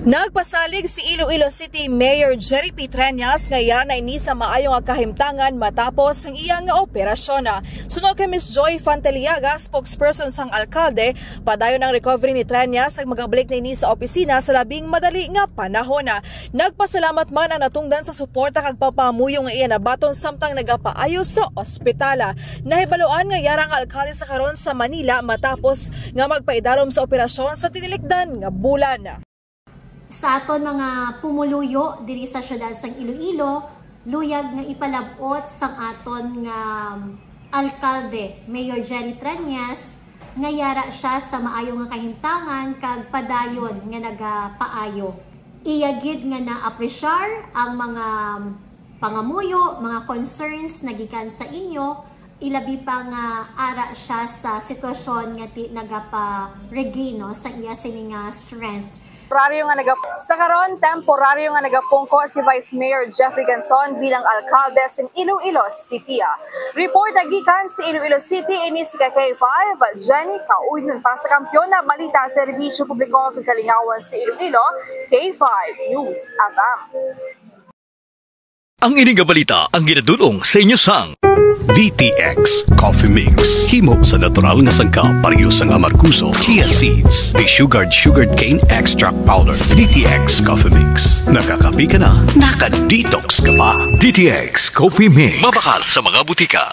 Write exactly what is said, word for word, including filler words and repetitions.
Nagpasalig si Iloilo City Mayor Jerry P. Treñas nga yara na ini sa maayo nga kahimtangan matapos ang iya nga operasyon. Suno kay Miss Joy Fanteliaga, spokesperson sang alkalde, padayon ang recovery ni Treñas ag magabalik na ini sa opisina sa labing madali nga panahon. Nagpasalamat man ang natungdan sa suporta kag pagpangamuyo nga iya nabaton samtang nagapaayo sa ospital. Nahibaluan nga yara ang alkalde sa karon sa Manila matapos nga magpaidalom sa operasyon sa tinilikdan nga bulan. Sa aton mga pumuluyo diri sa siyudad sang Iloilo, luyag nga ipalab-ot sang aton nga alkalde, Mayor Jerry Treñas, nga yara siya sa maayo nga kahimtangan kag padayon nga nagapaayo. Iya gid nga naapresyar ang mga pangamuyo, mga concerns na gikan sa inyo, ilabi pa nga ara siya sa sitwasyon nga ti nagapa-regain, no, sa iya sini nga strength. Temporaryo nga nagap- sa karon, temporaryo nga nagapungko si Vice Mayor Jeffrey Ganson bilang alkalde sa Iloilo City. Report na gikan sa Iloilo City, ini si K five, Jenny Kauyon para sa Kampiyon na Balita, Serbisyo Publiko kag Kalingawan sa Iloilo, K five News F M. Ang ini nga balita ang ginadul-ong sa inyo sang D T X Coffee Mix. Himo sa natural nga sangkap, pareho sang amargoso, chia seeds, desugared sugarcane extract powder. D T X Coffee Mix. Nakakape ka na, naka-detox ka pa. D T X Coffee Mix. Mabakal sa mga butika.